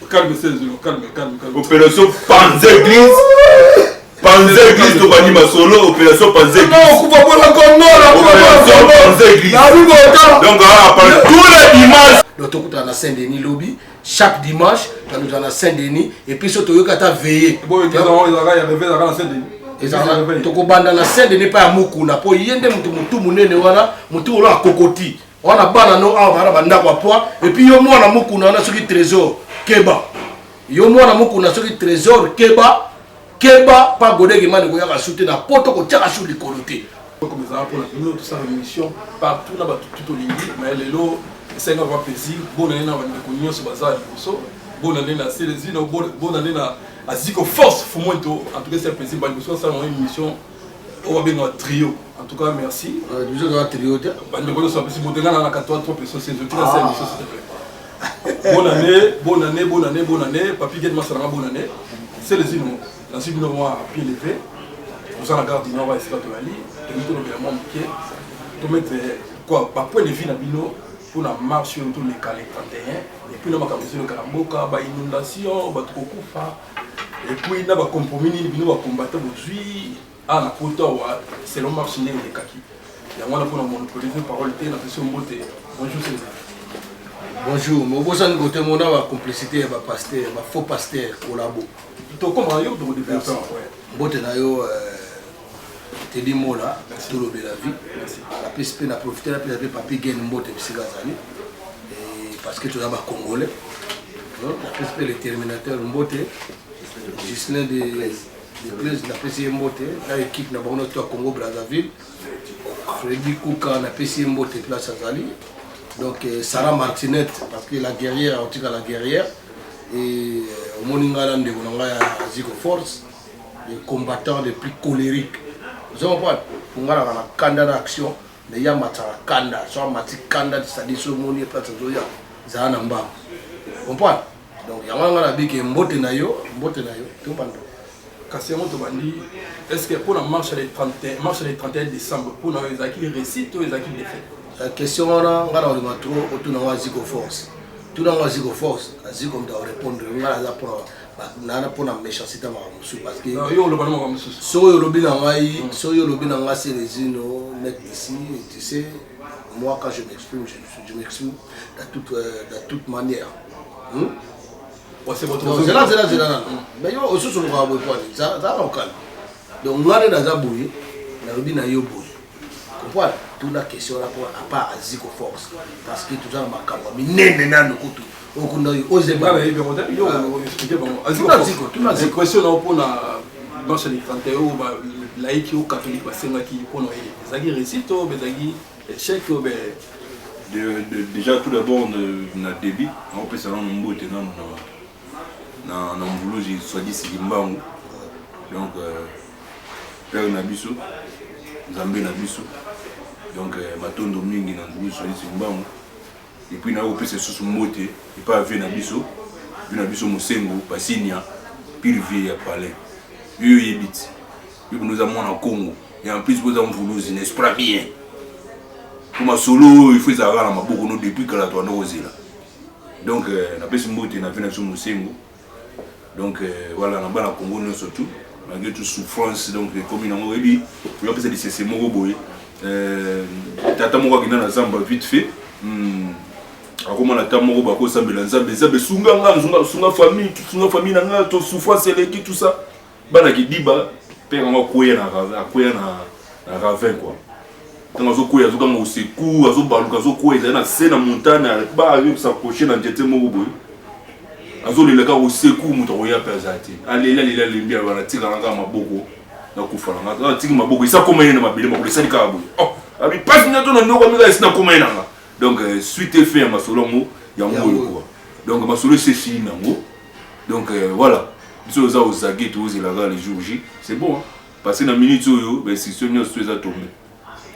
Calme, Celezino, calme, calme, calme. Opération panza église, panza église, tobandi masolo, opération panza église. Okufa mpona Kongo. Opération panza église. Donc ah, tous les dimanches. Donc tokutana na Saint Denis lobi. Chaque dimanche tokutana na Saint Denis et puis so toyoki ata veille. Tokobanda na Saint Denis mpa ya Mokuna, mpo ye nde motu motu monene wana, motu oyo akokoti wana bana no awa bana bandako ya poids. Et puis yo mwana Mokuna wana, soki Trésor keba, yo mwana Mokuna, soki Trésor keba, keba pa godeke mani koyaka su te na poto, kotiaka su likolo te. Comme ezala mpona bino, tosala émission partout na bato tu tolingi, mais lelo esenga vraiment plaisir. Bonne année na bandeko nyonso baza liboso, bonne année na Celezino, bonne année na Aziko Force Fumwento. En tout cas, c'est un plaisir baliboso asala bango émission oyo babengaka trio. En tout cas, merci. Biso toza trio te. Bandeko nyonso bapesi bote. Nga na 3 3 personnes. C'est tika sa émission, s'il te plaît. Bonne année, bonne année, bonne année, bonne année. Papi Get Masalanga, bonne année. Celezino, nazwi bino mwa pied levé. Toza na Gare du Nord, esika toyali, tolingi tolobela mwa moke, tomettre quoi bapoint de vue na bino mpona marche oyo toleka le 31, et puis na makambo ezoleka na mboka, bainondation, bato kokufa, et puis na bacompromis nini bino bacombattants bozwi awa na poto awa selon marche ndenge elekaki. Yango wana, mpona monopoliser parole te, napesi yo mbote. Bonjour César. Bonjour. Mobosani kote mona bacomplicité ya bapasteur, bafaux pasteur collabo. Tokoma yo, tokodéveloppe. Mbote na yo, Tedi Mola, tolobela vie. Napesi mpe, na profite, napesa mpe Papi Gen mbote bisika azali, parce que toza bacongolais. Napesi mpe le terminateur mbote, Gislin de Blaise, napesi ye mbote na équipe na bango nyonso ya Congo Brazzaville. Fredi Kuka, napesi ye mbote place azali. Donc Sarah Martinette, parce que la guerrière aotika la guerrière. Et omoni ngai na ndeko na ngai ya Ziko Force, les combattants les plus colériques. Ozo comprendre, pongalaka na kanda na action, mais ya mataka kanda so amati kanda, c'est-à-dire so omoni ye place azoya, zala na mbango, comprendre. Donc yango wana ngai nabiki. Mbote na yo, mbote na yo tobando. Kasi yango tobandi. Est ce que mpona marche le 31, marche le 31 décembre, mpona oyo ezalaki réussite to ezalaki défaite? Question wana, ngai na kolinga trop otuna ngo Aziko Force. Tuna ngo Aziko Force, Aziko moto akorépondre. Ngai naza mpona nana mpona méchanceté ya makambo mosusu, parce que yo oloba na makambo mosusu. Soki olobi na ngai, soki olobi na ngai Celezino, mec d'ici, tu sais, moi, quand je m'exprime, je m'exprime dans toute manière, Zela, zela, zela nano. Mais yo osusu olokaka boye poani, zala na okala. Donc nga nde naza boye, nalobi na yo boye, comprendre. Tuna question wana mpo à part Aziko Force, parce que toza na makambo ya minene nano kutu okunda oyo. Tuna question na mpona marche le 31 oyo balaïcs oyo catholique basengaki, mpona ye ezalaki réussite oyo ezalaki échec oyo? Déjà, tout d'abord, na début naopesa nano mbote nano na mvuluzi Swadisi Kimbangu, donc père na biso, Nzambe na biso. Donc matondo mingi na mvuluzi Swadisi Kimbangu. Et puis nakopesa lisusu mbote epai ya vieux na biso, vieux na biso Mosengo Pasinia, pire vieux ya palais. Yo oyebi ti yo mpona oza mwana Congo et en plus boza mvuluzi, n'est-ce pas? Bien, po masolo oyo il faut ezalaka na maboko no depuis kala, toanda kozela. Donc napesi mbote na vieux na biso Mosengo. Donc voilà, na bana Congo nyonso tout, malgré tout souffrance. Donc ekomi nango, oyebi, oyapesa lisese moko boye. Tata moko akenda na zamba vite fait, akoma na ta moko, bakosambela Nzambe: "Nzambe, sunga nga, sunga famille, sunga famille na nga, to souffrance eleki, tout ça." Bana kidiba, mpe yango akweya na ravin quoi. Ntango azokweya, azokanga au secours, azobaluka, azokweya, ezali na se na montagne, ba azosaccroche na nzete moko boye, azolela kaka au secours. Moto akoya mpe aza te. Aleli, aleli, alembi, aloba: "Natikaka kaka maboko, nakufa na nga." Atiki maboko, esi akoma ye na mabele, makolo esali kaka boye. Oh, abi pasi nyato na ndoko amika, esi nakoma ye na nga. Donc suite effet ya masolo yango, yango oyo quoi. Donc masolo esi esili nango. Donc voilà, biso oza ozage, tozelaka le jour J, c'est bon hein? Parce que na minute oyo, bainstitution nyonso eza tombe.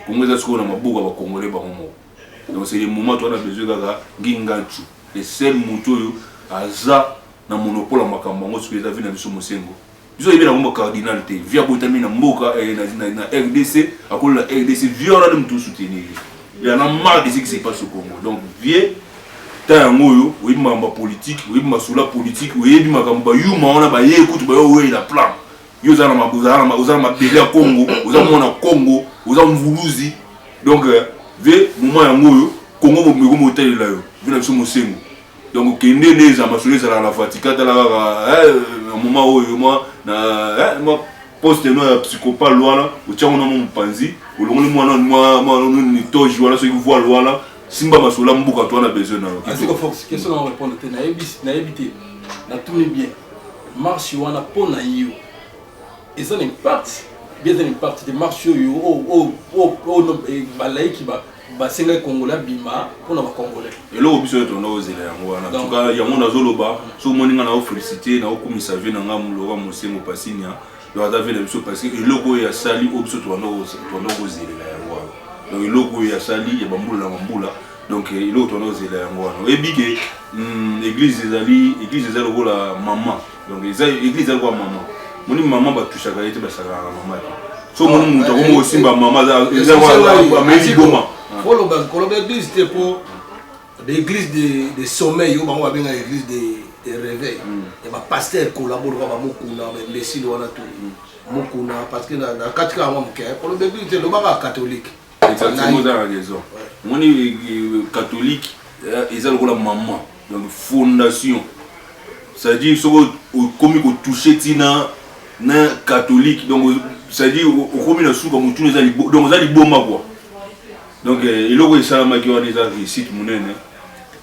Kongo eza sikoyo na maboko ya bacongolais bango moko. Donc c'est le moment towana besoin kaka Ngingantu, le seul moto oyo aza na monopole ya makambo yango. Soki eza vieux na biso Mosengo. Biso oyebi na kombo cardinal te. Vieux abotami na mboka eh, na, na, na RDC, akolo na RDC, vieux wana nde mutu soutenir. Il en a marre de ce qui se passe au Congo. Donc vieux ta yango oyo oyebi makambo ya politique, oyebi masolo ya politique, oyebi makambo bayuma wana baye kutu baye owela plan. Yo oza na oza na mabele ya Congo, oza mwana Congo, oza mvuluzi. Donc euh, vieux moment yango oyo Congo mobimba ekomi kotalela yo. Vieux na biso Mosengo. Donc kende nde eza masolo ezalaka na Vatican tala kaka eh, na moment oyo mwa na eh, mwa poste no ya psychopale wana otiango na mwa mopanzi olongoli mwana mwa mwa nini toge wana soki voile wana simba masolo ya mboka to wana besoin na yo. Aziko Fox question na répondre te nayebi nayebi te natuni bien marche wana mpo na yo eza na impact bien eza na impact te marche oyo oyo balaiki ba basengaki congolais abima mpo na bacongolais. Eloko biso nyonso tobanda kozela yango wana. En tout cas yango nazoloba soki omoni nga nao félicité naokumisa vie na nga Laurent Mosengo Pasinia donc aza vie na biso parce que eloko oyo asali oyo biso tobanda kozelela yango wana. Donc eloko oyo asali ya bambula na bambula donc eloko tobanda kozela yango wana. Oyebi ke église ezali église eza lokola mama. Donc eza église eza lokola mama. Moni mama batushaka ye te basakanaka na mama te. So moni moto akomi kosimba mama eza ameli liboma. Koloba koloba église te po l'église de sommeil oyo bango babengaka église de réveil ya ba pasteur collabo lokola ba Mukuna ba imbécile wana tout Mukuna parce que na kati kaka mwa moke koloba église te lobaka catholique. Exactement, oza na raison. Moni catholique eza lokola mama donc fondation. C'est-à-dire soki okomi kotouche ntina na catholique donc c'est-à-dire okomi na suka motuna eza donc oza liboma quoi. Donc eloko esalamaki wana eza réussite monene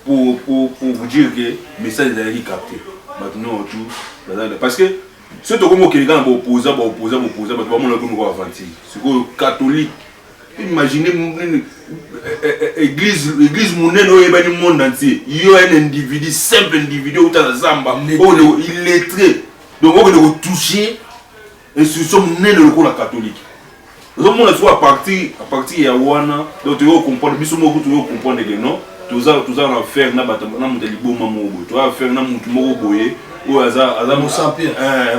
pour vous dire que message ezalaki capté bato nyonso tu bazali parce que soki tokomi okende kaka na baopposa baopposa baopposa bato bamona komi ko aventure sikoyo catholique. Imaginez église église monene oyo eyebani monde entier yo un individu simple individu outa na zamba oyo illettré donc okende kotouche institution monene lokola catholique ozomona sikoyo à partir ya wana donc toyei comprendre biso moko toyei comprendre que non toza toza na affaire na bato na moto ya liboma moko boye toza affaire na motu moko boye oyo aza aza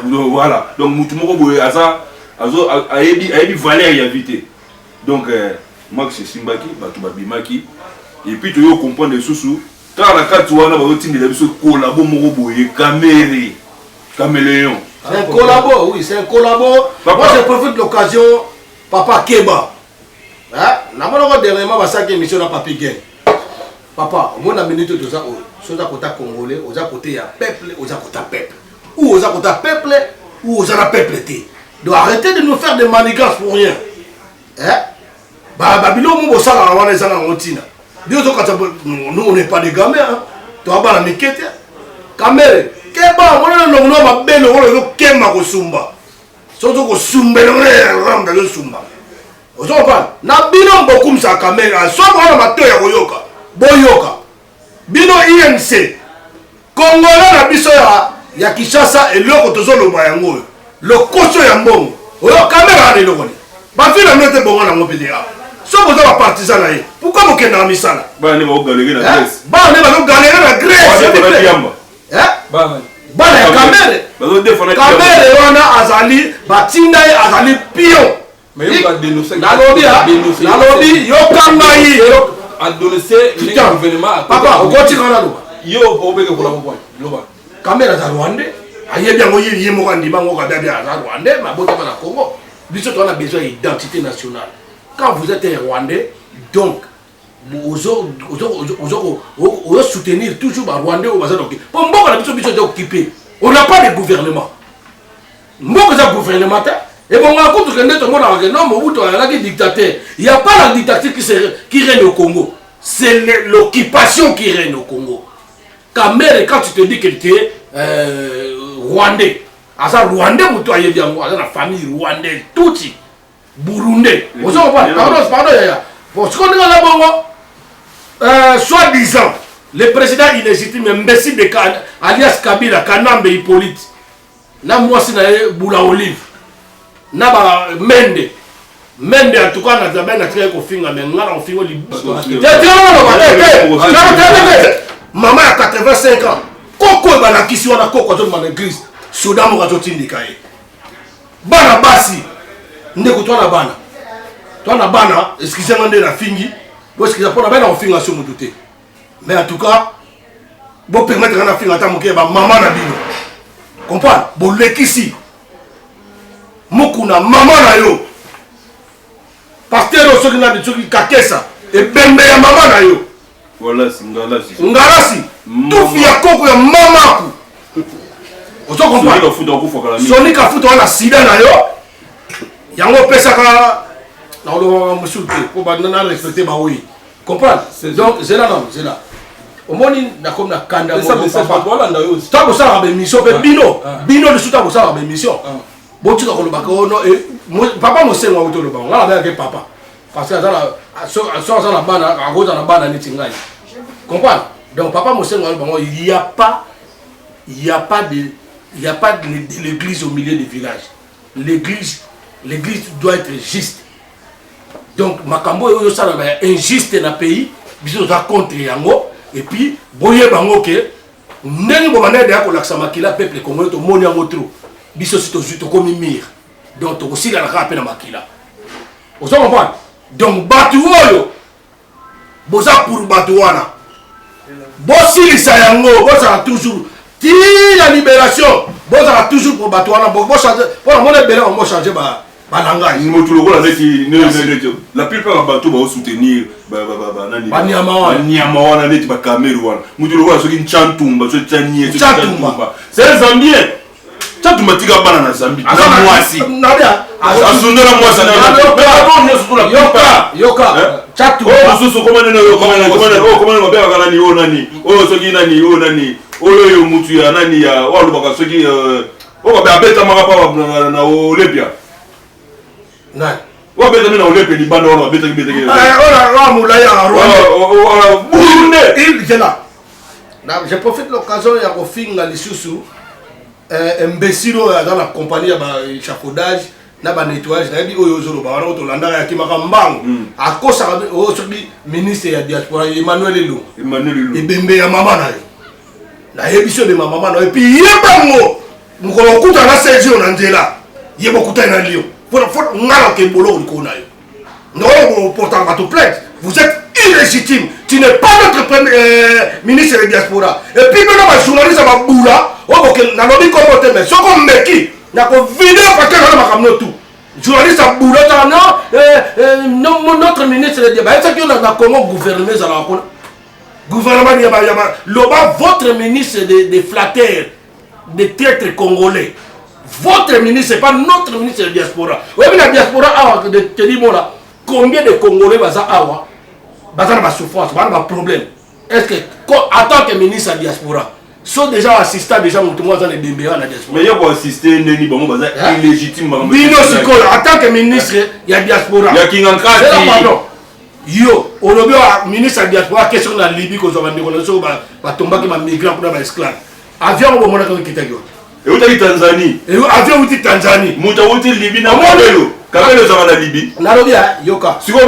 voilà donc motu moko boye aza azo ayebi ayebi valeur ya vie te donc max esimbaki bato babimaki et puis toyei comprendre lisusu kaka na kati wana bazotindela biso kolabo moko boye Kamere caméléon. C'est un collabo, oui, c'est un collabo. Papa. Moi, je profite de l'occasion, Papa Keba. Hein? Namonako dernièrement, basalaki émission na Papi Gen. Papa, au moins na minute toza oyo. Soza kota congolais, oza côté ya peuple, oza kota peuple. Ou oza kota peuple, ou oza na peuple te. Donc arrêtez de nous faire des manigances pour rien. Hein? Ba ba biloko mo bosalaka wana ezanga yango ntina. Bino tokata nous on n'est pas des gamins hein. Toa bana mike te. Kamere, keba mona na longo mabe lokola ozokema kosumba. Soki okosumba elongo ya randa ezosumba. Ozo comprendre? Na bino bokumisa Kamere, soki wana matoyi ya koyoka, boyoka. Bino INC Congolais na biso ya ya Kinshasa eloko tozoloba yango oyo lokoso ya mbongo oyo Kamere wana eloko nini? Bavila bino te bongo nango pede awa. Soki boza ba partisan na ye, pourquoi bokendaka misala? Bana nde bazogalere na Grèce. Bana nde bazogalere na Grèce. Bana ya Kamere. Kamere wana azali batinda ye azali pion. Nalobi nalobi yoka ngai. Papa okotika naloba. Yo obeke kola mobwa loba. Kamere aza Rwandais. Ayebi yango ye ye moko andima yango kabiabi aza Rwandais, mabotama na Congo. Biso toza na besoin ya identité nationale. Quand vous êtes un Rwandais, donc ozo ozo ozo ozo soutenir toujours ba Rwandais oyo baza na po mboka na biso biso eza occupé. On n'a pas de gouvernement. Mboka eza gouvernement te. Ebongaka kutu kende tomonaka ke non Mobutu azalaki dictateur. Il y a pas la dictature qui, se, qui règne au Congo. C'est l'occupation qui règne au Congo. Kamere, quand tu te dis que tu es Rwandais, aza Rwandais moto ayebi yango, aza na famille rwandaise, tutsi, burundais. Ozo comprendre? Pardon, pardon yaya. Bon, sikoyo ndenge aza bongo, soit disant le président illégitime imbécile de alias Kabila, Kanambe Hippolyte, na mwasi na ye Bula Olive, na ba Mende. Mende en tout cas na Zabel na tikaki kofinga mais nga na kofinga mama ya 85 ans koko oyo balakisi wana koko azobima na église soda moko azotindika ye. Bana basi, ndeko, twana bana, twana bana. Excuse nga nde nafingi bo, excuse mpona bana kofinga so motu te, mais en tout cas bopermettre nga nafinga ata moke bamama na bino. Comprendre, bolekisi mokuna mama na yo, pasteur oyo, soki nani, soki kakesa, ebembe ya mama na yo. Walasi ngalasi. Ngalasi, tufi ya koko ya mamaku. Ozo comprendre? Soni Kafuta wana, sida na yo yango opesaka na olobaka mosusu te mpo na respecte baoyi. Comprendre? Donc zela nano, zela. Omoni, nakomi na kanda. Ntango bosalaka baémission mpe bino, bino lisusu, ntango bosalaka baémission, botika kolobaka ono papa Mosengo auti oloba. Nga nabengaki papa parce que so aza na bana, akoza na bana neti ngai. Comprendre? Donc papa Mosengo aloba ngo il y a pas de l'église au milieu du village. L'église doit être juste. Donc makambo oyo ozosalama ya injuste na pays biso, toza contre yango. Et puis boyeba yango ke ndenge bobanda deya kolakisa makila peuple congolais, tomoni yango trop. Biso si tozwi, tokomi mire, donc tokosilana kaka mpe na makila. Ozo comprendre? Donc bato oyo boza pour bato wana, bosilisa yango. Bozala toujours ti la libération, bozala toujours pour bato wana. Bochange mpona mona ebele bango, bochange balangage. Motu lokola neti la plupart ya bato baosoutenir banyama wana. Banyama wana neti bakamere wana, motu lokola soki Nchantumba, soki Chanie. Nchatumba. C'est un Zambien. Nchatumba tika bana na Zambie na mwasi, asundela mwasi. Yoka, yoka. Chatumba mosusu koma nini oyo, koma nini babengaka nani oyo, nani oyo, soki nani oyo, nani oyo, oyo mutu ya nani ya oyo alobaka, soki oyo abetamaka pa na Olympia. Nani? Oyo abetami na Olympia libanda wana, babetaki betaki. Oyo molai ya Burundais. Zela, je profite l'occasion ya kofinga lisusu imbécile oyo aza na compagnie ya baéchafaudage na banettoyage. Nayebi oyo ozoloba wana, oyo tolandaka, yakimaka mbango, akosaka oyo soki ministre ya diaspora, Emmanuel Elonga. Ebembe ya mama na yo, nayebi so ebemba mama na yo. Et puis yebango, mokolo okutana na Sergio na nzela, ye bokutani na Lion, nga na okei boloko likolo na yo. Ndoko portaka bato plainte, vous êtes illégitime, tu n'es pas notre premier ministre de diaspora. Et puis bino bajournaliste ya babula oyo boke, nalobi kombo te, mais soki omeki nakovide parce que na makambo no tout. Journaliste ya bula tala, non, notre ministre de, bayebisaki yo na Congo gouvernement ezalaka kuna, gouvernement ya loba votre ministre de flatteur, de traître congolais. Votre ministre, pas notre ministre de diaspora. Oyebi na diaspora awa de Teddy Mola, combien de Congolais baza awa, baza na basouffrance, baza na baproblème? Est ce que en tant que ministre ya diaspora, so déjà assistant, déjà moto moko aza na ebembe na diaspora? Mais yo koassiste ndeni bango baza illégitime? Bino sikoyo, en tant que ministre ya diaspora, ya Kingankati. Pardon, yo olobi wa ministre ya diaspora question na Libye kozwa bandeko na biso batombaki bamigrant kuna, baesclave. Avion ngo bomonaka ekitaki wapi? Eutaki Tanzanie. Avion euti Tanzanie. Moto awuti Libye na Kabelo. Kabelo ezalaka na Libye. Nalobi ya yoka. Sikoyo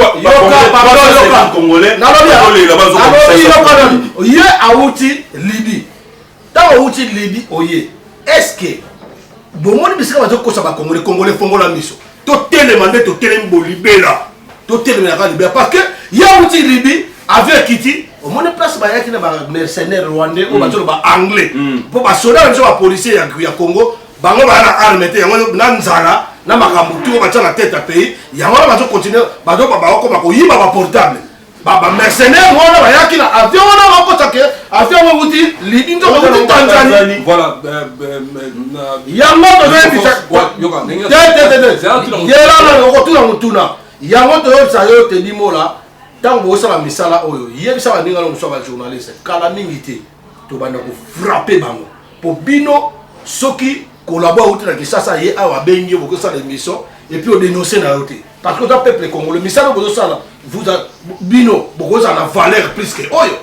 congolais, nalobi yoka nani ye awuti Libye. Ntango awuti Libye oye, est ce que bomoni bisika bazokosa bacongolais? Congolais, fongola miso, totelema nde totelemi bolibela, totelemelaka libela, parce que ye awuti Libye, avion ekiti. Omoni place bayaki na bamercenaire rwandais oyo bazoloba anglais, mpo basoda na biso, bapolicier ya Congo, bango baya na arme te. Yango na nzala na makambo tu oyo batia na tete ya pays, yango wana bazocontinue, bakokoma koyiba baportable. Bamercenaire wana bayaki na avion wana, bakota ke avion yango euti Libye, nzoko euti Tanzanie. Voilà. Yango tozoyebisa te, yelana okotuna motuna. Yango toyebisa yo, Teddy Mola, ntango bosala misala oyo, yebisa baninga no mosusu ya bajournaliste. Kala mingi te tobanda kofrapper bango, mpo bino soki kolabo auti na Kinshasa, ye awa abengi yo, bokosala émission et puis odénonce na yo te, parce que oza peuple congolais. Misala oyo bozosala, bino bokozala na valeur plus que oyo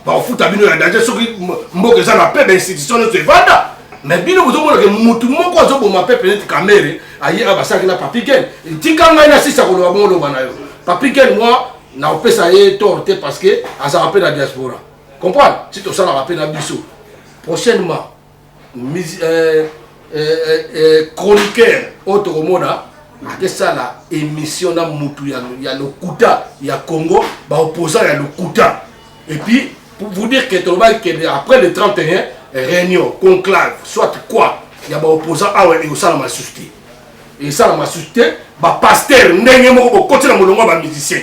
bakofuta bino ya danger. Soki mboka eza na pe bainstitution nyonso evanda, mais bino bozomona ke mutu moko azoboma peuple neti Kamere aye awa, basalaki na Papi Ken. Tika ngai nasisa koloba bongo, loba na yo Papi Ken. Moi nakopesa ye tort te, parce que azalaka mpe na diaspora. Comprendre? Si tosalaka mpe na biso prochainement. Chroniqueur oyo tokomona akesala émission na mutu ya lokuta ya Congo, baopposant ya lokuta. Et puis pour vous dire que tolobaki que après le 31, réunion, conclave, soit quoi, ya baopposant awa ekosalama lisusu te, esalama lisusu te. Bapasteur ndenge moko bokoti na molongo ya bamusicien.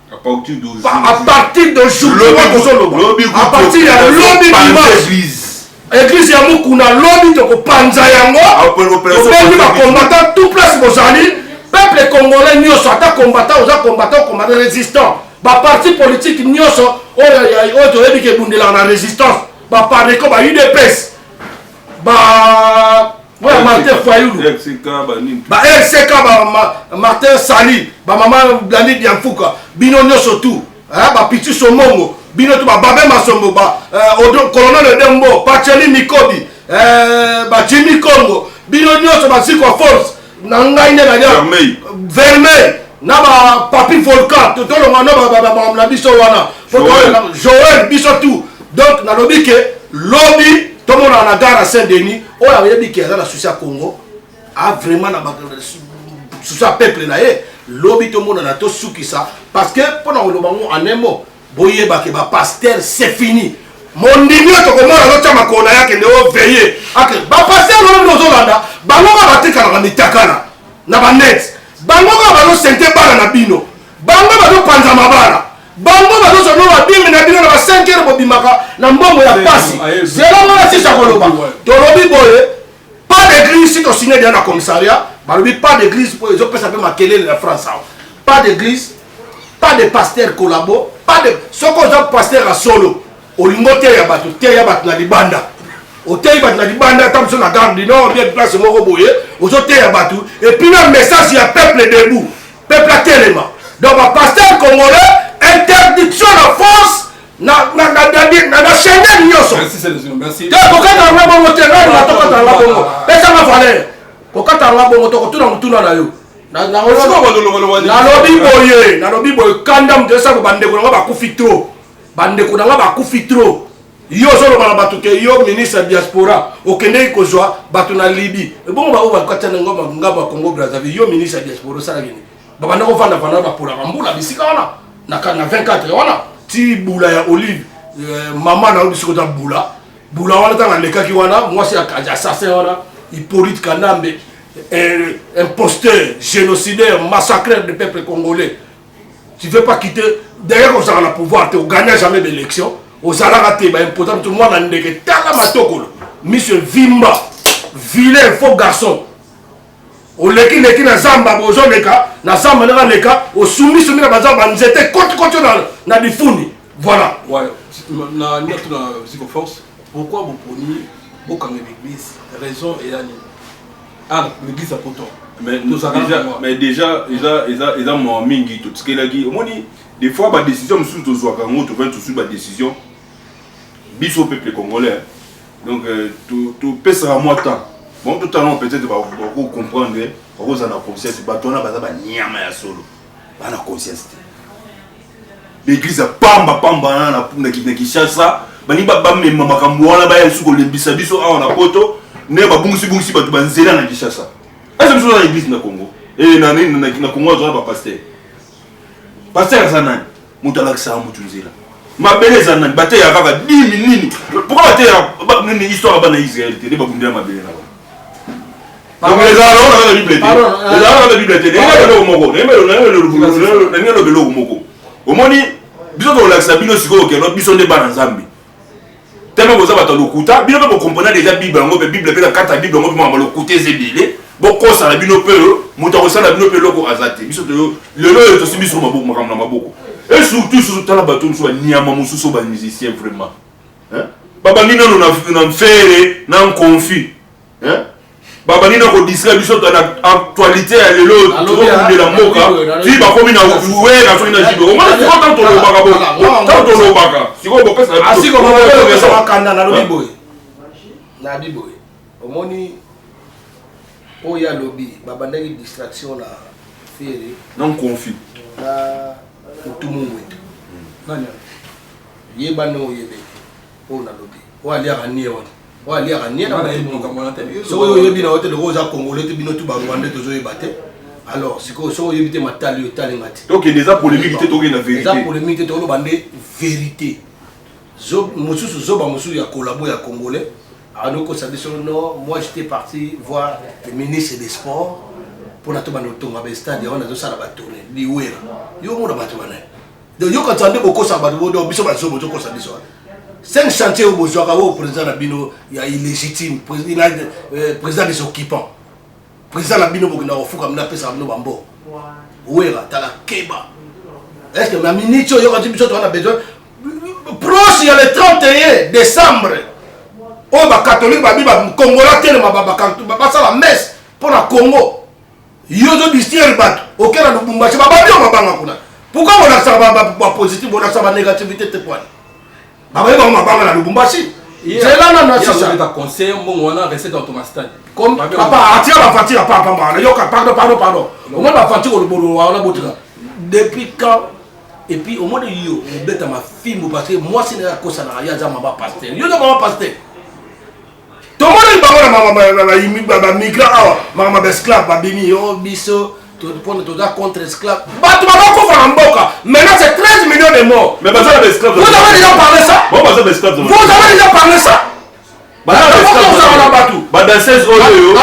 À partir d'aujourd'hui. À partir d'aujourd'hui, tozoloba à partir ya lobi dimanche, église ya Mokuna, lobi tokopanza yango. Tobengi bacombattant tout place bozali, peuple congolais nyonso, ata combattant oza combattant, combattant résistant, baparti politique nyonso oyo toyebi ke ebundelaka na résistance, baPARECO, ba UDPS, ba oyo Martin Fayulu, ba RCK, ba Martin Sali, bamama Blandi Diamfuka, bino nyonso tu, bapiti Somongo, bino tu, bababe Masombo, colonel Edembo, Pacheli Mikobi, bajimi Congo, bino nyonso, bazikwa force na ngai nde nalia Vermeil na bapapi Volcan, tolonga na bamakambo na biso wana, Joel, biso tout. Donc nalobi ke lobi tomonaka na gare ya Saint Denis. Oyo ayebi ke aza na souci ya Congo, a vraiment na souci ya peuple na ye, lobi tomonana, tosukisa. Parce que mpona koloba ngo en un mot, boyeba ke bapasteur, c'est fini. Mondimi oyo tokomona azotya makolo na ye, akende oveye ake. Bapasteur lolo bino ozolanda bango kaka, batekalaka mitakala na banet, bango kaka bazosente bana na bino, bango bazopanza mabala, bango bazozwa bino babimi na bino na ba 5 heures, bobimaka na mbongo ya pasi. Zela ngana sisa koloba. Tolobi boye: pas d'église. Si tosigne deya na commissariat, balobi pas d'église po ezopesa mpe makelele na France awa. Pas d'église, pas de pasteur collabo, pas de. Soki oza pasteur ya solo, olingi oteya bato, teya bato na libanda. Oteyi bato na libanda, ata biso na Gare du Nord, bien place moko boye, ozoteya bato et puis na message ya peuple debout, peuple atelema. Donc bapasteur congolais, interdiction na force na Schengen nyonso. Te, kokata nga bongo te. Ngai na tokata nga bongo, pesanga valeur. Kokata nga bongo, tokotuna motuna na yo. Nalobi boye, nalobi boye, kanda moto esako. Bandeko na nga bakufi trop, bandeko na nga bakufi trop. Yo ozoloba na bato ke yo ministre ya diaspora okendeki kozwa bato na Libye, ebongo bango bakatya na ngambo ya Congo Brazzaville. Yo ministre ya diaspora osalaki nini? Babanda kovanda vanda, bapolaka mbula bisika wana na 24 wana ti bula ya Olive. Mama na yo bisika oza bula bula wana, ntango alekaki wana, mwasi ya assassin wana, Hippolyte Kanambe, imposteur, génocidaire, massacreur de peuple congolais. Tu veux pas quitter derrière, ozalaka na pouvoir te, ogagna jamais d'élection, ozalaka te, baimposa biso mwana ndeke. Tala matokolo, monsieur vimba, vilain faux garçon. Oleki leki na zamba, ozoleka na zamba ndenge aleka, osumisumi na bazamba, banzete kotikoti na lifuni. Voilà. Ouais, na natu na Ziko Force, pourquoi boponi bokanga l'église? Raison eya nini? Ah, l'église ya poto. Mais déjà eza mawa mingi. Totikelaki, omoni, des fois badécision mosusu tozwaka yango, tovandi, tozwi badécision biso peuple congolais. Donc topesaka mwa temps. Bon, totala, peut-être bakocomprendre, bakozala na conscience. Bato wana baza banyama ya solo, baa na conscience te. Baeglise ya pamba pamba wana na Kinshasa, balingi bamema makambo wana, baya lisusu kolembisa biso awa na Poto nde babungisi-bungisi bato banzela na Kinshasa. Ese biso na église na Congo, na Congo azwana bapasteur. Pasteur aza nani? Moto alakisaka motu nzela. Mabele eza nani? Bateyaka kaka dimi nini? Pourquoi bateyaka nini? Histoire ya bana Israel te nde babundela mabele na bango. Donc ezala nango na Bible te, ezala na Bible te. Ndenge eloko moko ndenge eloba, eloko moko omoni, biso tokolakisa bino sikoyo keno biso nde bana Nzambe. Tellement boza bato ya lokuta, bino mpe bokomprena déjà Bible yango mpe Bible mpe na kati ya Bible yango mpe makambo lokuta eza ebele. Bokosala bino mpe, moto akosala bino mpe eloko aza te. Biso lelo oyo tosimbi biso maboko, makambo na maboko. Et surtout susu, tala bato mosusu, banyama mosusu, bamusicien vraiment babandi nano na mfere na nkonfi, babandi na kodistraire biso na actualité ya lelo. Tozokundela mboka ti bakomi na wera, soki na jibe. Omoni sikoyo, ntango tolobaka, ntango tolobaka sikoyo, bopesa. Nalobi boye, nabi boye, omoni oyo alobi, babandaki distraction na Ferre na nkonfi na Otumu Ngweto. Yeba nde oyebeli oyo nalobi, oyo aliaka nie wana. Oyo aliaka nie na soki oyo oyebi na yo te, lokola oza congolais te, bino tu barwandais tozoyeba te. Alors sikoyo soki oyebi te, matali yo etalinga te. Tokende, eza polémique te, tokende na vérité. Eza polémique te, toloba nde vérité. Mosusu zoba, mosusu ya collabo ya congolais anokosa biso. Non, moi j'étais parti voir le ministre des Sports mpona tobanda kotonga bastade yango. Nazosala batourne liwera yo omona bato wana. Donc yoka nzambe, bokosa bato. Donc biso bazoba, ozokosa biso wana. Cinq chantier oyo bozwaka, oyo président na bino ya illégitime, président des occupants, président na bino bokenda kofuka bino, apesaka bino bambo. Wera, tala, keba. Est ce que na minute oyo yoka ti biso toza na besoin proche ya le 31 décembre oyo bacatholique babi bakongola telema, basala messe mpo na Congo, yo ozodistraire bato, oke na Lubumbashi, bababi yo mabanga kuna. Pourquoi bolakisaka bapositif, bolakisaka banégativité te? Kwani babayi bango mabanga na Lubumbashi? Nzela nano asisa. Conseil, mbongo wana recette ya stade. Papa, atika bafantique apa pamba wana. Yoka, pardon, pardon, pardon. Omoni bafantique olobolo wana, botika. Depuis quand? Et puis omoni yo obeta mafimbo parce que mwasi naye akosanaka, ye aza mama pasteur, yo oza mama pasteur. Tomoni bango na bamigrant awa, makambo baesclave babimi yo biso mpona toza contre esclave. Bato bazokufa na mboka maintenant, c'est 13 millions de morts. Mais baza na baesclave. Vous avez déjà parlé ça? Bon, baza baesclave. Vous avez déjà parlé ça? Ozala na bato. Badanseuse oyo.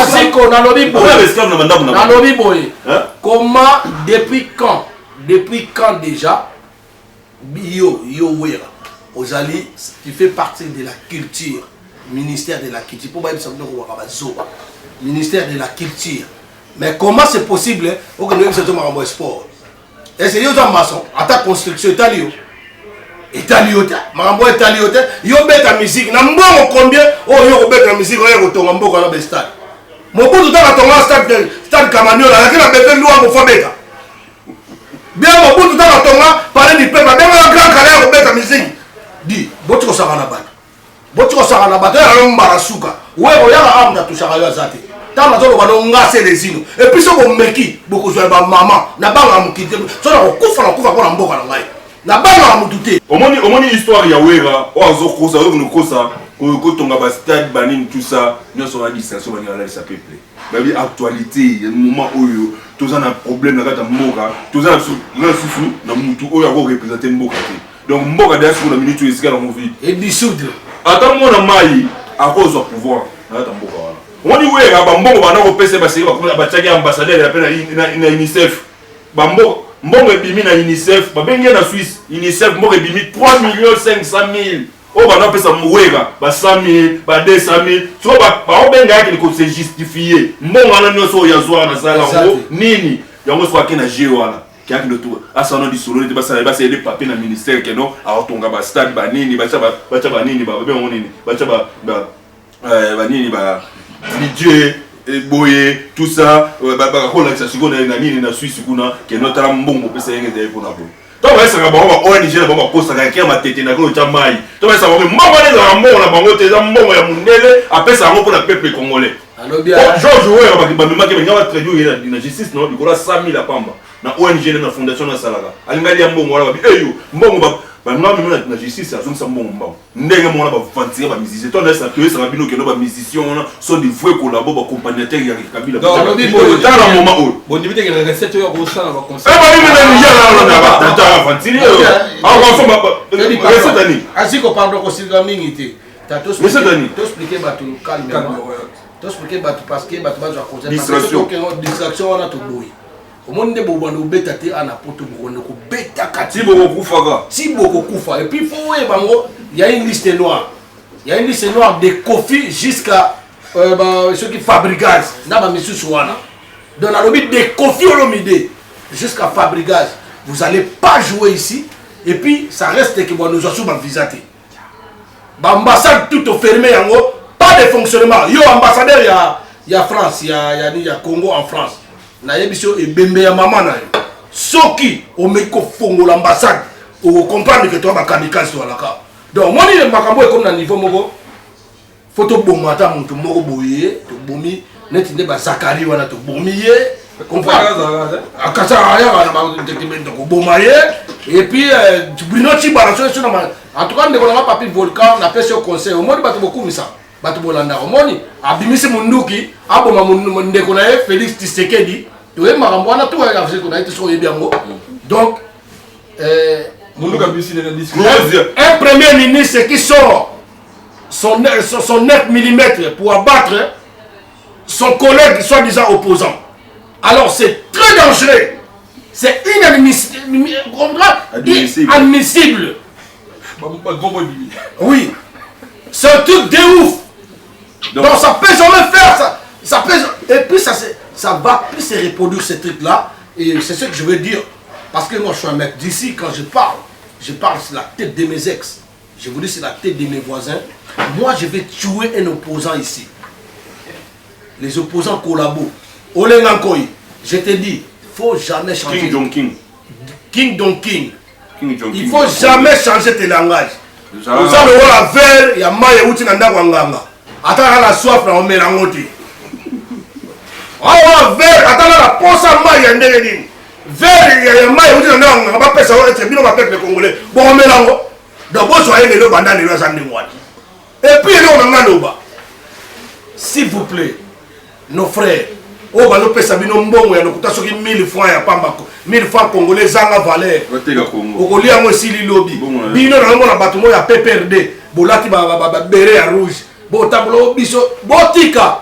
Aziko, nalobi boye, nalobi boye: comment, depuis quand, depuis quand déjà yo, yo Wera, ozali, tu fais partie de la culture, ministère de la culture, mpo bayebisa bino kobaka bazoba, ministère de la culture. Mais comment c'est possible okende oyebisa to makambo ya sport? Est-ce yo oza maçon? Ata construction etali yo, etali yo te. Makambo oyo etali yo te. Yo beta musique na mbongo combien oyo yo kobeta musique oyo kotonga mboka na bestade? Mobutu taka tonga stade, stade Kamaniola, azalaki na bebe Lwango fo beta bien. Mobutu taka tonga palais du peuple, abengaka Grand Kallé ya kobeta musique. Di boti kosaka na bato, boti kosaka na bato oyo mbala suka. We oyaka awa, moto atushaka yo aza te. Ntango nazoloba no nga Selezino, et puis so bomeki bokozwa bamama na bangaka mokili te. So na kokufa, na kokufa mpo na mboka na ngai, na bangaka motu te. Omoni, omoni histoire ya Wera oyo azokosa, oyo kosa kotonga bastade banini, tout ça nyonso wana distraction. Baninga alalisa peuple, babi actualité ya moment oyo toza na problème na kati ya mboka, toza na susu na mutu oyo akoreprésente mboka te. Donc mboka deya sikoyo na minute oyo esika nango vide. Edissoudre. Ata mwana mai akozwa pouvoir na kati ya mboka wana. Omoni Wera, bambongo banda kopesa, baseki, batiaki ambassadeur ya mpe na UNICEF. Bambongo, mbongo ebimi na UNICEF, babengi ye na Suisse, UNICEF, mbongo ebimi 3 millions 500 000 oyo banda kopesa Wera, ba 100 000, ba 200 000. Soko baobenga yaki kose justifier mbongo wana nyonso oyo azwaka na sala yango nini yango. Soki ake na jeu wana, kiaki ndo to asala no lisolo nete basala, basala papier na ministère keno aotonga bastade banini, batya banini, babengango nini, batya banini, ba budget boye, tout ça. Bakolakisa sikoyo na nini na Suisse kuna keno tala mbongo opesa yenge ezali mpona boye. To bayesaka bango ba ONG na bango, bakosaka yake ya matete na kolo tya mai. To bayesaka bango mbongo wana ezalaka mbongo na bango te, eza mbongo ya mondele apesa yango mpona peuple congolais. George oyo bamemaki, balinga batraduire ye na justice no likolo ya 100 000 ya pamba na ONG na fondation nasalaka. Alinga lia mbongo wana, babi eyo mbongo balinga bamema na justice, azongisa mbongo mbango. Ndenge moko na bavantire bamusicien to toyesaka bino kendo bamusicien wana sont des vrais collabo, baaccompagnateur ya Kabila. Tala moment oyo. Bondimi te recette oyo akosala baconcert. Avantire oyo recette ani? Aziko, pardon, kosilika mingi te. Recette ani? Toexplique bato calmement, toexplique bato parce que bato bazwa conseil. Distraction wana toboyi. Omoni nde bobanda kobeta te ana poto, bokobanda kobetaka ti bokokufaka. Ti bokokufa. Et puis faut oyeba yango, y a une liste noire, y a une liste noire de Kofi jusqu'à soki Fabrigaz na bamisusu wana. Donc nalobi de Kofi Olomide jusqu'à Fabrigaz, vous allez pas jouer ici. Et puis ça reste que bwanozwa so bavisa te, baambassade tout oferme yango, pas de fonctionnement. Yo ambassadeur ya France, ya Congo en France, nayebi so ebembe ya mama na yo. Soki omeki kofongola ambassade, okocomprendre ke toa bakamikaze toalaka. Donc omoni makambo ekomi na niveau moko, fo toboma ata motu moko boye. Tobomi neti nde bazakari wana, tobomi ye, comprendre akasa ayaka na koboma ye. Et puis Bruno Tshibala, so so En tout cas, ndeko na nga Papi Volcan, napesi yo conseil. Omoni bato bokumisa, bato bolandaka. Omoni abimisi munduki, aboma ndeko na ye Félix Tshisekedi. Toyebi makambo wana, to na ye te soki oyebi yango. Donc munduki abimisi nene discours. Un premier ministre qui sort son 9 mm pour abattre son collègue soi-disant opposant. Alors c'est très dangereux. C'est inadmissible. Admissible. Oui. C'est un truc de ouf. Donc ça peut jamais faire ça. Ça peut, et puis ça va plus se reproduire ce truc-là. Et c'est ce que je veux dire. Parce que moi je suis un mec d'ici, quand je parle c'est la tête de mes ex. Je vous dis c'est la tête de mes voisins. Moi je vais tuer un opposant ici. Les opposants collabos. Olenga Nkoy, je te dis, faut jamais changer. King Jong King. King Dong King. King Jong Il King. faut jamais changer tes langages. Oza Oza lokola verre ya mai euti na ndako ya nganga. Ata kaka na soif na omela yango te. Awa verre ata kaka na posa mai ya ndenge nini. Verre ya mai euti na ndako ya nganga bapesa yo ete bino ba peuple congolais bokomela yango. Donc bozwa ye lelo banda lelo aza ndenge wana. Et puis eloko na nga loba. S'il vous plaît, nos frères, oyo bazopesa bino mbongo ya lokuta soki 1000 francs ya pamba, 1000 francs congolais ezanga valeur. Bateka Congo. Okolia yango esili lobi. Mbongo na yo. Bino na mona bato moko ya PPRD, bolati ba beret ya rouge. Botambola biso, botika.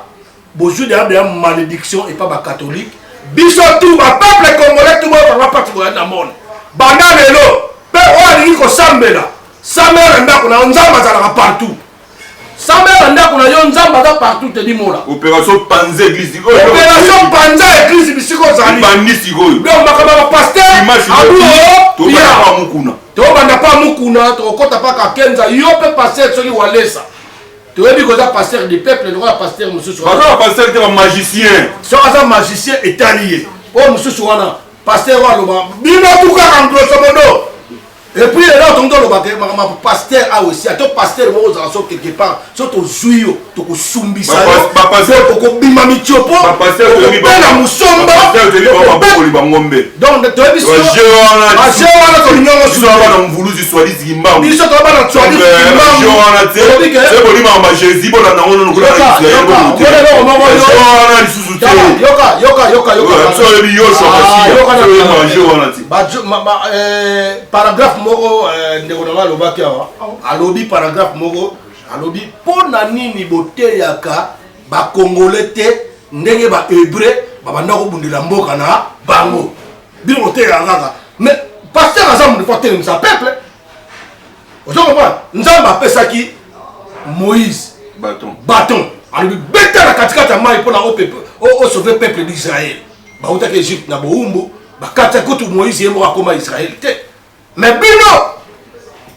Bozwi de ya malédiction et pas ba catholique. Biso tout ba peuple congolais tout ba ba parti boya na monde. Banda lelo, pe oyo alingi kosambela, sambela na ndako na yo, Nzambe azalaka partout. Sambela na ndako na yo, Nzambe aza partout, Teddy Mola. Opération Panza église. Opération Panza église bisiko ozali. Bandi sikoyo. Donc makambo ya pasteur, Dimanche Abuo, tobanda Pia. pa Mukuna. Tobanda pa Mukuna, tokokota pa Kakenza, yo pe pasteur soki walesa. Toyebi koza pasteur du peuple, lokola pasteur mosusu wana. Baza ba pasteur te ba magicien. Soki aza magicien etali ye. Oyo mosusu wana pasteur oyo aloba bino tu kaka grosso modo. Et puis là on doit le makambo ya pasteur awa esi ato pasteur moko ozala so quelque part so tozwi yo tokosumbisa Ba yo. ba pasteur- Donc, okobima mitiopo, Ba pasteur toyebi okobela bango. mosomba, Ba pasteur toyebi bango okobela- babokoli bangombe. Donc, toyebi Ba so- jeu wana ba jeu wana tolingi yango biso susu. bana mvuluzi swahili zimbangu. Biso toza bana swahili Donc, zimbangu. jeu wana te. Toyebi ke- Se bolima ba Jésus bolanda yango nono kuna na Yoka, Israël yoka, bomo te. mona eloko moko yo. Jeu wana lisusu te. Tala, yoka, yoka, yoka, yoka. Ouais, biso oyebi Yoshua Ah, Masiya. yoka na- Biso oyebi ba jeu wana te. Ba jeu, ma, ma, paragraphe moko, ndeko na nga alobaki awa. Alobi paragraphe moko, alobi mpo na nini boteyaka ba Congolais te ndenge ba Hébreu babanda kobundela mboka na bango. Bino boteyaka kaka. Mais pasteur aza moto faut atelemisa peuple. Ozo comprendre? Nzambe apesaki Moïse bâton. Bâton. Alobi beta na katikati ya mai mpona o sauver peuple d'Israël. Bautaki Égypte na bowumbu, bakati kutu Moïse ye moko akoma Israël te. Mais bino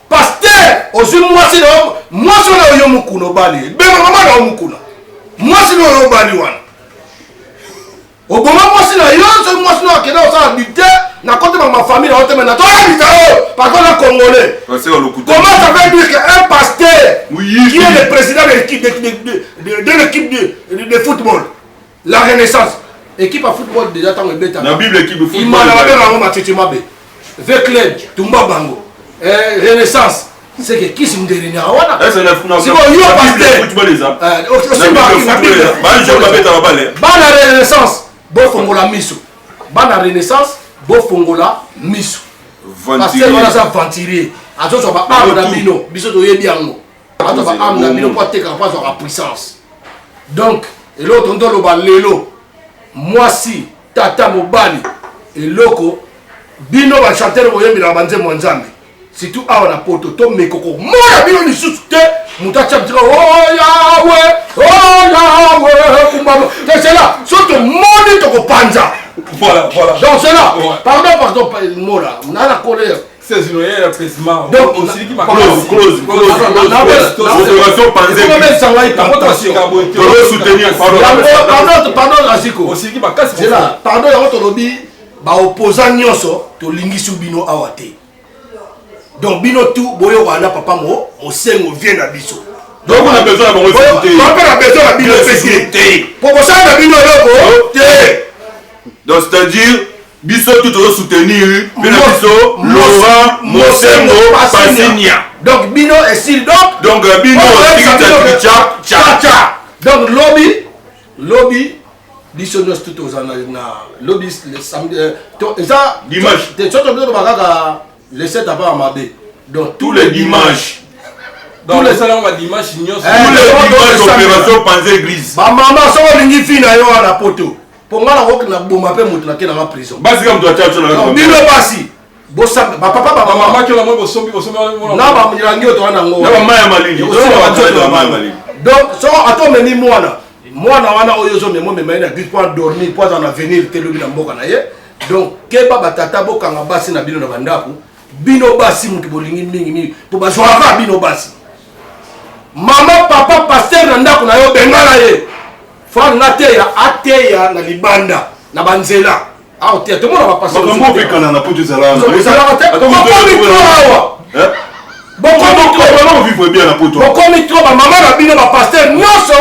pasteur ozwi mwasi na yo, mwasi wana oyo mokuna obali, benga mama na yo mokuna. Mwasi na yo obali wana. Oboma mwasi na yo, soki mwasi na yo akenda kosala adultère, na kote ba ma famille na yo te, mais na toyebisa yo, parce qu'on est congolais. Pasteur Lokuta. Comment ça veut dire qu'un pasteur Oui. qui est le président de l'équipe de l'équipe de football, la Renaissance, équipe à football déjà tant que bêta. Na Bible équipe de football. Il m'a la bango matete mabe. V club Tumba bango. Renaissance, c'est que qui se ndere na wana. Est-ce que na C'est bon, yo na Bible pasteur. football eza. Aussi Na ba Bible na football Bible. eza. Ba jo ba beta ba balle. Bana Renaissance, bo fongola miso. Bana Renaissance, bo fongola miso. Pasteur wana aza aventurier. Azozwa ba arme na bino, biso toyebi yango. Azozwa ba arme na bino po atekaka po azwaka puissance. Donc, eloko tondi toloba lelo, mwasi, tata, mobali, eloko bino ba chanteur boyembelaka ba nzembo ya Nzambe. Surtout awa na poto, to mekoko mona bino lisusu te, moto atia bitika, oh Yahweh, oh Yahweh, kumbama. C'est cela, soki tomoni tokopanza. Voilà, voilà. Donc c'est là. Ouais. Pardon, pardon, Mola. On a la colère. C'est une réelle apaisement. Donc, on s'est dit qu'il m'a Close, close, close, Non, non, close. non, non, Opération non, Panzé. non, non, ça va être Par contre, tentation. Tolo soutenir, pardon. Pardon, pardon, Aziko. On s'est dit qu'il m'a cassé. C'est là. Pardon, yango tolobi, ba opposant nyonso, tolingisi bino awa te. Donc bino tout boyo wana papa mo, mosengo vient na biso. Donc on a besoin de Boyo- recruter. Papa a besoin de bino Recruter. te. Po kosala na bino eloko te. Donc c'est-à-dire biso tout tozo soutenir bino biso Laurent Mosengo Pasinia. Donc bino esili donc. Donc bino tcha tcha tcha. Donc lobi lobi biso nyonso tout toza na lobi le samedi eza dimanche te soki toloba kaka le 7 avant mabe. Donc tous les dimanches. Donc les salons ba dimanche nyonso. Tous les dimanches opération panza église. Ba mama soki olingi fi na yo wana poto. Po nga nakoki na boma pe moto nake nanga prison. Basi ka moto atia biso na bino basi. Bosamba ba papa ba mama mama kiola moi bosombi bosombi na ba milangi oyo toza nango. Na ba maya malili. Na ba maya malili. Donc soko ata omemi mwana mwana wana oyo ozomema omema ye na église po adormir po aza na avenir te lobi na mboka na ye. Donc keba batata bokanga basi na bino na bandako. Bino basi mutu bolingi mingi mingi po bazwaka bino basi. Mama papa pasteur na ndako na yo bengana ye. Frère nga teya ateya na libanda na banzela. Awa teya tomona ba pasteur. Makambo opekana na poto ezalaka. Ezalaka te. Bokomi trop awa. Bokomi vivre bien na poto. Bokomi trop ba mama na bino ba pasteur nyonso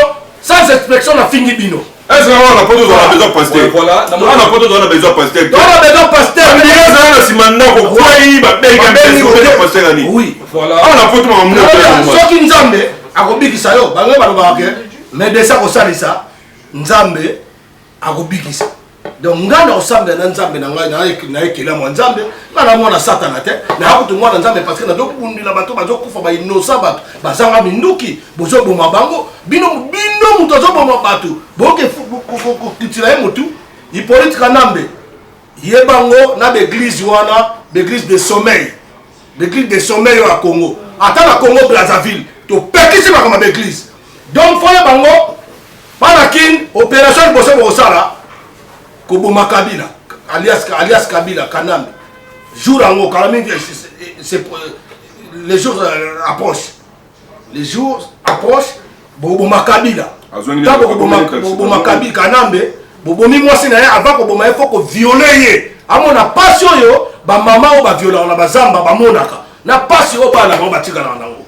sans expression na fingi bino. Est-ce que on a poto dans besoin pasteur? Voilà, on a poto dans besoin pasteur. Dans besoin pasteur. Mais les gens na sima ndako kwai ba benga besoin pasteur ani. Oui. Voilà. On a poto makambo. Soki Nzambe akobikisa yo, bango balobaka ke médecin akosalisa Nzambe akobikisa. Donc nga na osambela na Nzambe na ngai na ekelamu ya Nzambe, nga na mwana Satana te, na kutu mwana Nzambe parce que nazobundela bato bazokufa ba innocent bato bazanga minduki, bozoboma bango, bino bino moto azoboma bato, boke kokitila ye motu. Hippolyte Kanambe ye bango na ba église wana, ba église de sommeil, ba église de sommeil ya Congo, ata na Congo Brazzaville topekisi makambo ya ba église. Donc foye bango bana Kin opération liboso bokosala koboma Kabila alias, alias Kabila Kanambe jour yango kala mingi c'est les jours approche, les jours approche boboma Kabila ntango boboma Kabila Kanambe bobomi mwasi na ye avant koboma ye faut koviole ye amona pasi oyo bamama oyo baviolaka na bazamba bamonaka na pasi oyo bana bango batikalaka nango.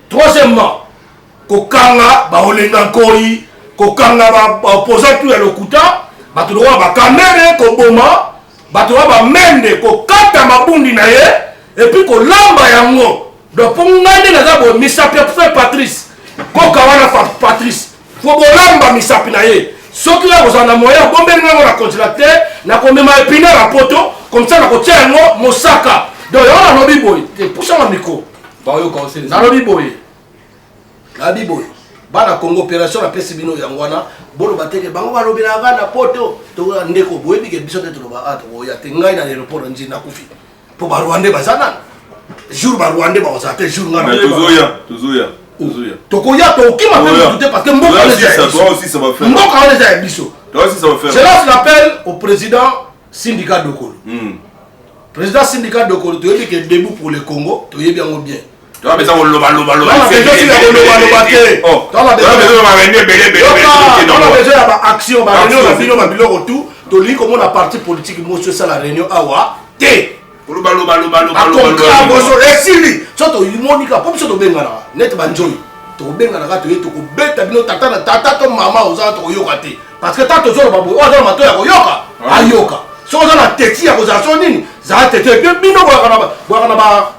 Troisièmement, kokanga baolenga nkoi, kokanga baopposant tout ya lokuta, bato lokola bakamere, koboma bato lokola bamende, kokata mabundi na ye epuis kolamba yango. Donc mpo ngai nde naza boye misapi ya frère Patrice koka wana Patrice fo bolamba misapi na ye. Soki oya kozala na moyen obombeli ngai yango na congélateur, nakomema epinard ya poto comme ça nakotia yango mosaka. Donc yango nalobi boye te, pusanga micro. Nalobi boye, nalobi boye bana Congo opération napesi bino yango wana, boloba te ke bango balobelaka na poto to ndeko boyebi ke biso nde toloba a tokoya te. Ngai na aéroport na Njili nakufi po ba Rwandais baza nanu jour ba Rwandais bakozala te jour ngai tozoya tozoya tozoya tokoya tokima pe mutu te parce que mboka wana eza ya biso, mboka wana eza ya biso. Je lance l'appel au président Sindika Dokolo. Président Sindika Dokolo, toyebi ke debout pour le Congo, toyebi yango bien. Toza besoin koloba loba loba. Toza besoin ya koloba loba te. Toza besoin ba réunion ebele ebele. Toza besoin ya ba action, ba réunion na bino ba biloko tout. Tolingi komona parti politique moso esala réunion awa te. Koloba loba loba loba loba. Ba boso esili. So tomoni ka po biso tobenganaka neti ba njoyi. Tokobenganaka toye tokobeta bino tata na tata to mama oza tokoyoka te. Parce que tata tozoloba boye, oyo aza na matoyi ya koyoka, ayoka. Soki oza na teti ya kozala so nini, zala teti. Et puis bino boyaka na boyaka na ba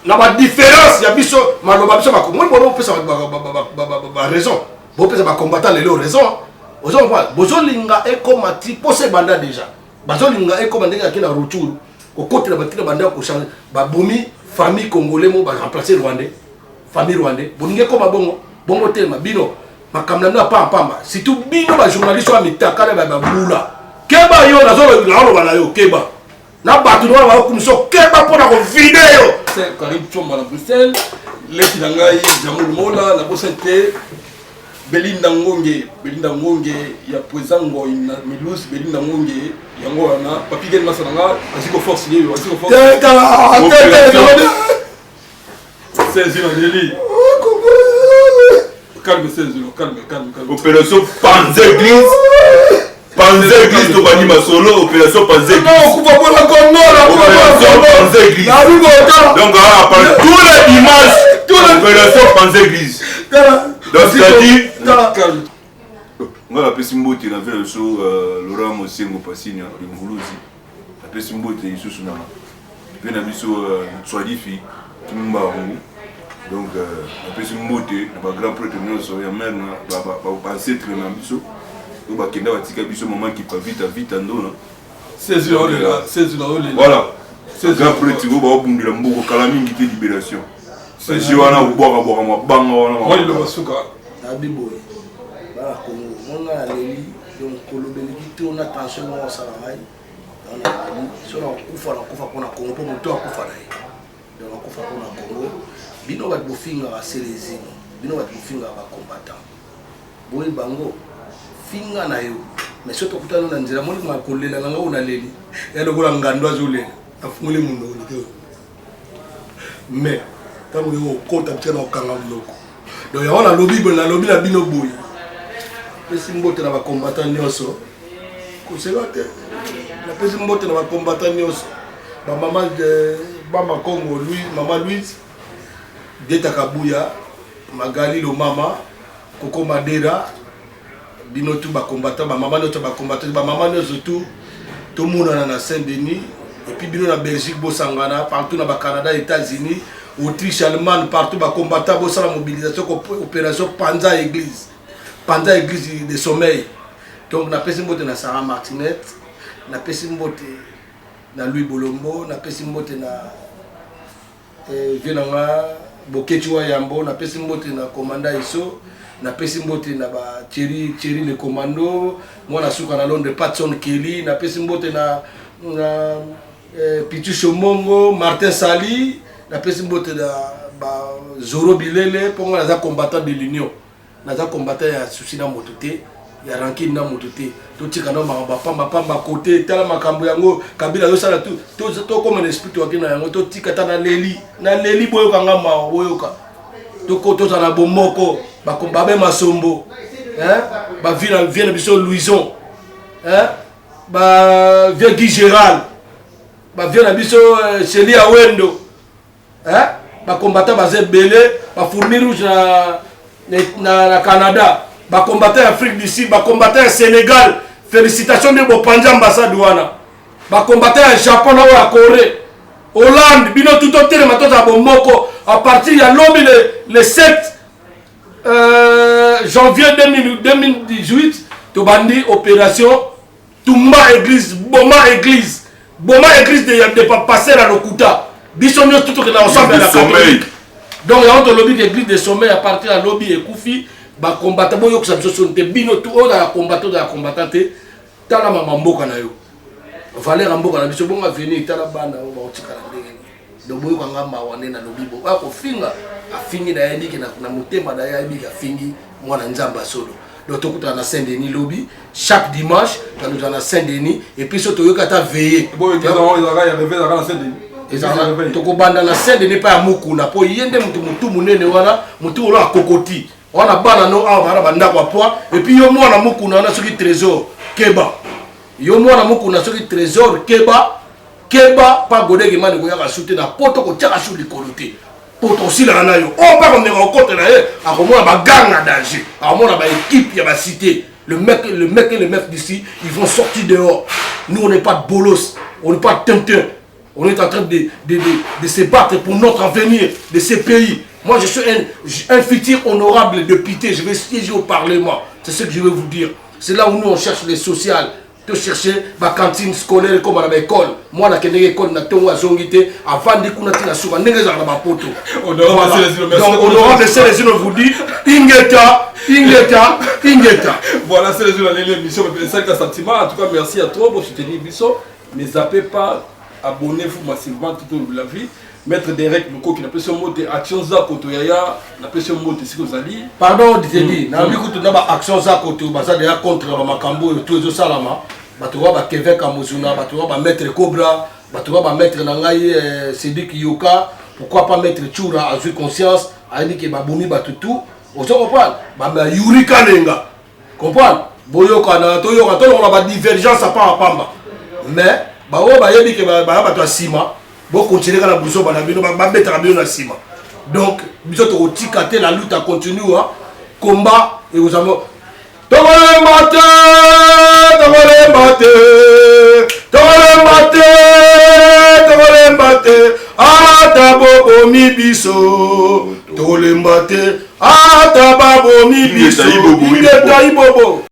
na ba différence ya biso maloba biso ba Congo, bono bopesa ba raison, bopesa ba combattant lelo raison. Ozo comprendre? Bozolinga ekoma ti posa ebanda déjà. Bazolinga ekoma ndenge yaki na retour kokotela batina banda ko changer babomi famille congolais mo ba remplacer rwandais, famille rwandais. Bolingi ekoma bongo, bongo telema bino makambo na bino ya pamba pamba, surtout bino ba journaliste ya mitaka na ba bula. Keba yo nazoloba na yo keba na bato wana bakokumisa keba mpona kovide yo. Karim Chomba na Bruxelles, leki na ngai Jamul Mola na bosani te Belinda Ngonge, Belinda Ngonge ya président Ngoy na Milous, Belinda Ngonge yango wana Papi Gen Masa na nga aziko force ye, aziko force. Seize na Deli. Calme 16 calme calme calme. Opération Panza Église. Panza Église tobandi masolo opération Panza Église. Non, kufa pona Congo na kufa pona Opération Panza Église. Na rubo ta. Donc à part tous les dimanches opération Panza Église. Donc c'est-à-dire calme. Nga napesi mbote na vie na biso Laurent Mosengo Pasinya Limvuluzi. Napesi mbote lisusu na vie na biso Ntswadifi Kimbangu. Donc napesi mbote na ba grand prêtre nyonso ya mère na ba ancêtre na biso oyo bakenda batika biso, mama Kipa Vita Vita Ndona. Voilà, grand prêtre oyo baobundela mboko kala mingi te, libération baje wana, kobwakabwaka mabanga wana. Liloba suka. Nabi boye, bana Kongo, monga naleli. Donc kolobeliki to na tension moko osala ngai, naleli. So nakufa, nakufa mpona Kongo, mpo moto akufa na ye. Donc nakufa mpona Kongo. Bino bato bofingaka Selezino, bino bato bofingaka bacombattant, boye bango finga na yo. Mais soki tokutani na nzela, moni kolela na ngai oyo naleli ya lokola ngando azolela, afungoli monoko te. Mais ntango yo okota bitika na kokanga monoko. Donc yango nalobi boye, nalobi na bino boye, napesi mbote na bacombattant nyonso, koseka te. Napesi mbote na bacombattant nyonso, bamama Bama Congo, Louise, mama Louise Deta Kabuya, Magali Lomama, Koko Madera, bino tu bacombattant, bamama nyonso bacombattant, bamama nyonso tu, tomonana na Saint Denis. Et puis bino na Belgique, bosangana partout, na Bacanada, États-Unis, Autriche, Allemagne, partout, bacombattant bosala mobilisation, opération panza église, panza église de sommeil. Donc napesi mbote na Sarah Martinet, napesi mbote na Louis Bolombo, napesi mbote na vieux na nga Boketi wa Yambo, napesi mbote na commanda Eso, napesi mbote na ba Thierry, Thierry le commando, mwana suka na Londres, Patson Kelly, napesi mbote na Pitu Shomongo, Martin Sali, napesi mbote na ba Zoro Bilele, mpo nga naza combattant de l'union, naza combattant ya souci na moto te, ya rancune na moto te. Totika na makambo ya pambapamba kote. Tala makambo yango Kabila azosala, tokóma na esprit toyaki na yango. Totika ta naleli, naleli, boyoka nga mawa, boyoka. Tozala na bomoko, babe Masombo, bavie na biso Louison, bavie Guy Gérald, bavie na biso Seli Awendo, bacombattant baza ebele, bafourmi rouge na Canada, bacombattant ya Afrique du Sud, bacombattant ya Sénégal, félicitation nde bopanzi ambassade wana, bacombattant ya Japon na oyo ya Corée, Hollande, bino tu totelema, tozala bomoko. À partir ya lobi le 7 janvier 2018, tobandi opération tumba église, boma église, boma église de pasteur ya lokuta. Biso nyonso tokenda ensemble na catholique. Donc yango tolobi ke église de sommeil à partir ya lobi ekufi. Bacombattant, boyokisa biso soni te. Bino tu oyo ya combattant, oyo ya combattant te, tala mama mboka na yo, valeur ya mboka na biso, bongo avenir. Tala bana oyo bakotikala ndenge nini? Donc boyokanga mawa nde nalobi bo oyo akofinga, afingi, nayebi ke na motema na ye ayebi ke afingi mwana Nzambe ya solo. Donc tokutana na Saint Denis lobi, chaque dimanche tozala na Saint Denis. Et puis so toyoki ata veille, tokobanda na Saint Denis mpa ya Mokuna, mpo ye nde motu motu monene wana, motu oyo akokoti wana bana no awa bana bandako ya poids. Et puis yo mwana Mokuna wana, soki Trésor keba, yo mwana Mokuna, soki Trésor keba, keba pa godeke mani koyaka su te na poto, kotiaka su likolo te, po tosilaka na yo. Oyo mpe akomeka kokota na ye, akomona baganga danger, akomona baéquipe ya bacité. Le mec, le mec et le mec d'ici, ils vont sortir dehors. Nous, on n'est pas de bolos, on n'est pas de tintin. On est en train de se battre pour notre avenir de ces pays. Moi, je suis un futur honorable député. Je vais siéger au Parlement. C'est ce que je vais vous dire. C'est là où nous, on cherche les sociales. Tocherche bacantine scolaire ekoma na baekole, mwana akendeki ekole na ntongo, azongi te, avandi kuna ntina suka ndenge ezalaka na bapoto. Donc honorable Selezino vous dit ingeta, ingeta, ingeta. Voilà, Selezino aleli émission esalika sentiment. En tout cas, merci à toi pour soutenir biso. Ne zappez pas, abonnez-vous massivement tout au long de la vie. Maître Derek Lukoki, napesi yo mbote. Action Zakoto yaya, napesi yo mbote esika ozali. Pardon Ditedi, nayebi kutu na baaction Zakoto baza deya contre na bamakambo oyo to ezosalama. Bato wa bakevek Amozuna, bato wa bamaître Cobra, bato wa bamaître na ngai Cédric Yoka, pourquoi pas maître Chura azwi conscience, ayebi ke babomi bato tu. Ozo comprendre, bayuri Kalenga, comprendre, boyokana, toyoka, tolongola badivergence apamba pamba. Mais baoyo bayebi ke baya bato ya nsima, bokontinue kaka na buzoba na bino, babetaka bino na nsima. Donc biso tokotika te, la lutte continue, combat ekozala. Tokolemba te, tokolemba te, tokolemba te, tokolemba te. Ata bobomi biso, tolemba te. Ata babomi biso, ingeta ibobo.